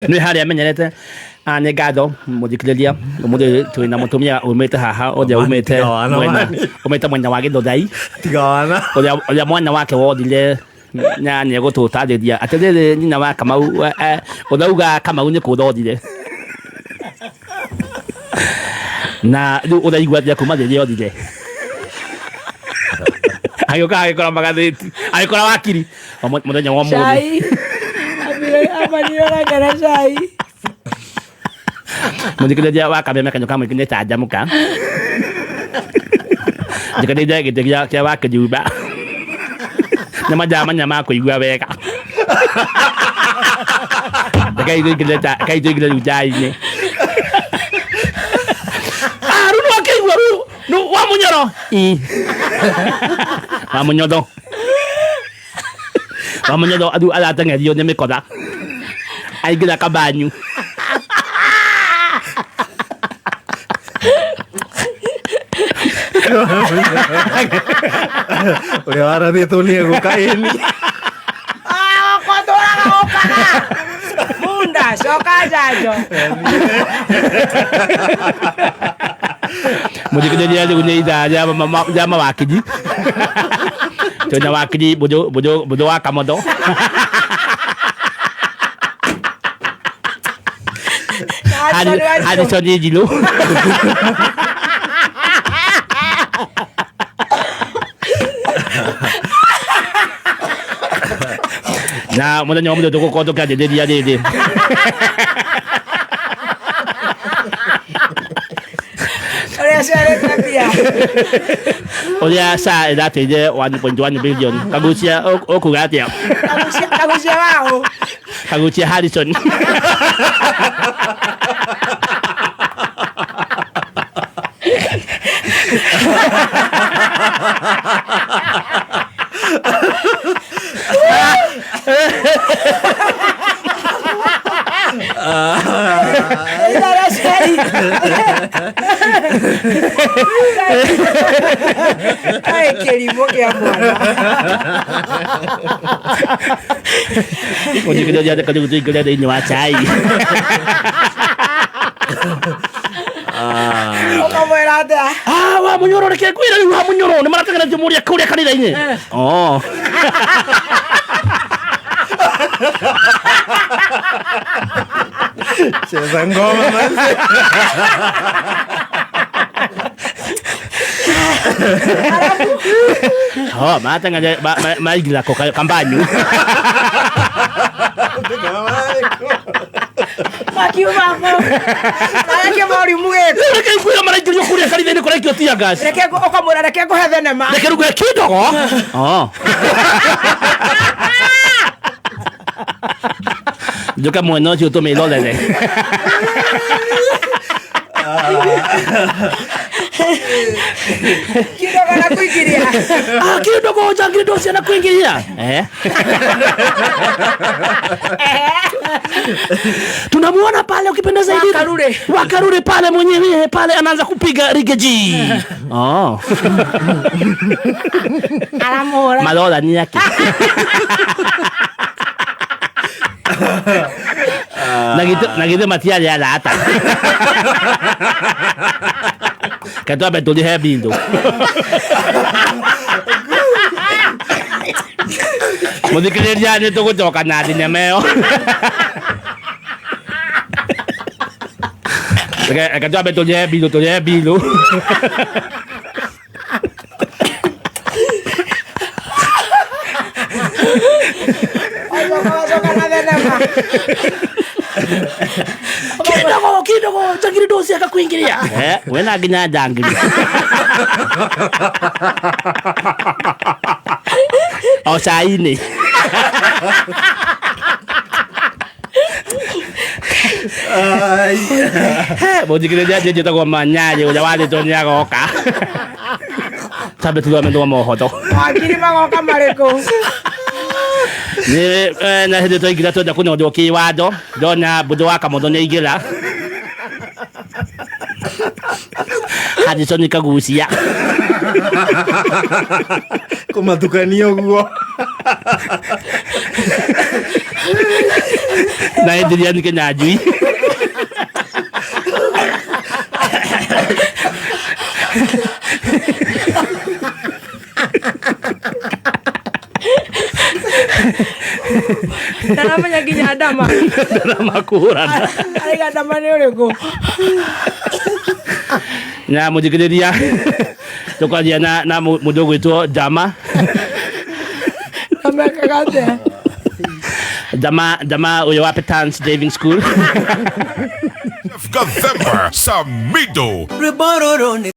Nĩ harĩa menyerete. Ah, nĩ ngatho mũthikĩrĩria. Ũmũthĩ twĩ na mũtumia umĩte haha, ũrĩa umĩte Tiga wana mwena wani. umĩte mwena wa Gĩthũrai. Tiga wana. Ũrĩa mwana wake wothire na nĩ egũtũtarĩria atĩrĩrĩ, nyina wa Kamau, ũrauga Kamau nĩ kũrothire na rĩu ũraigua atĩa kuma rĩrĩa othire agĩũka agĩkora magathĩti, agĩkora wakiri o mũthenya wa ũmũthĩ? Cai. Amanire na cai. Mũthikĩrĩria wa Kameme Kanyua ka Mũingĩ, nĩ canjamũka njikarĩire gĩtĩ kĩa wakĩnyumba nĩ manjamanya ma kũigua wega. Rekei tũingĩre rĩu njai-inĩ. Ah, rĩu nĩwakĩigua rĩu nĩ wa mũnyoro. Ĩ. Wa mũnyotho, wa mũnyotho rĩu arateng'erio nĩ mĩkora aingĩra kabanyu. Ũrĩa warathĩtwo nĩ egũka ĩni. Kwatũraga ũkaga. Munda, coka njanjo. Mũthikĩrĩria, rĩu nĩ ithaa rĩa mawakiri. Twĩna wakiri Mbũthũ wa Kamotho. Harrison Njirũ. Na mũthenya wa mũthenya tũgũkorwo tũkĩanjĩrĩria rĩrĩ Ũrĩa ciarĩte mbia. Ũrĩa SHA ĩrateire 1.1 billion. Kagucia, ũkuga atĩa? Kagucia waũ? Kagucia Harrison. Ĩrĩa ciarĩ. Kaĩ kĩrimũ kĩa mwana. Ũnjĩkĩrĩria reka rĩu tũingĩre thĩinĩ wa chai. Ũkamwĩra atĩa? Ah, wa mũnyoro, reke ngwĩre rĩu, wa mũnyoro nĩ marategeretie mũrĩa kũrĩa kanitha-inĩ. Oh. Cheza ngoma manze. Oh, marateng'eria maraingĩra kũ kambanyu. Makiuma kũ? Mareke volume gĩkũ. Rĩu reke ngwĩre, maraingĩrio kũrĩa kanitha-inĩ kũraikio tear gas. Reke ũkamwĩra reke ngũhe thenema. Reke rĩu ngwĩre kidogo. Oh. Njoka mwena ũcio tũmĩrorere. Kidogo na kuingiria. Ah, kidogo njangiri ndo ciana kuingiria. Eh. Tunamuona pale ukipenda zaidi. Wakarure. Wakarure pale mwenyewe pale anaanza kupiga rigeji. Oh. Aramũhũra. Marora ni yake. Na githĩ matiarĩ arata? Ke twambe tũrĩhe mbindũ. Mũthikĩrĩria, nĩ tũgũcoka na thinema ĩyo. Reke twambe tũrĩhe mbindũ, tũrĩhe mbindũ. Wacoka wacoka na thenema. Kidogo kidogo njangiri ndũciaka kuingiria. Eh, wena nginya njangiri o cai-inĩ. Mũthikĩrĩria, njĩtagwo Manyarĩ, ũrĩa warĩtwo nĩ agoka. Tambe tuthome thoma mohoro. Wakiri magoka marĩkũ? Nĩ na hĩndĩ twaingĩra twenda kũnyondwo kĩwatho, ndona Mbũthũ wa Kamotho nĩ aingĩra. Harrison Kagucia. Kũmatukania ũguo. Na Adrian Kinyanjui. Ndaramenya nginya ndama. Ndaramakũrana. Araiga ndama nĩ ũrĩkũ? Na mũthikĩrĩria, tũkwanjia na mũndũ ũgwĩtwo Jama. Amekaga atĩa? Jama, Jama ũyũ wa Petans Driving School. Gathemba Samido. Rwĩmbo rũrũ nĩ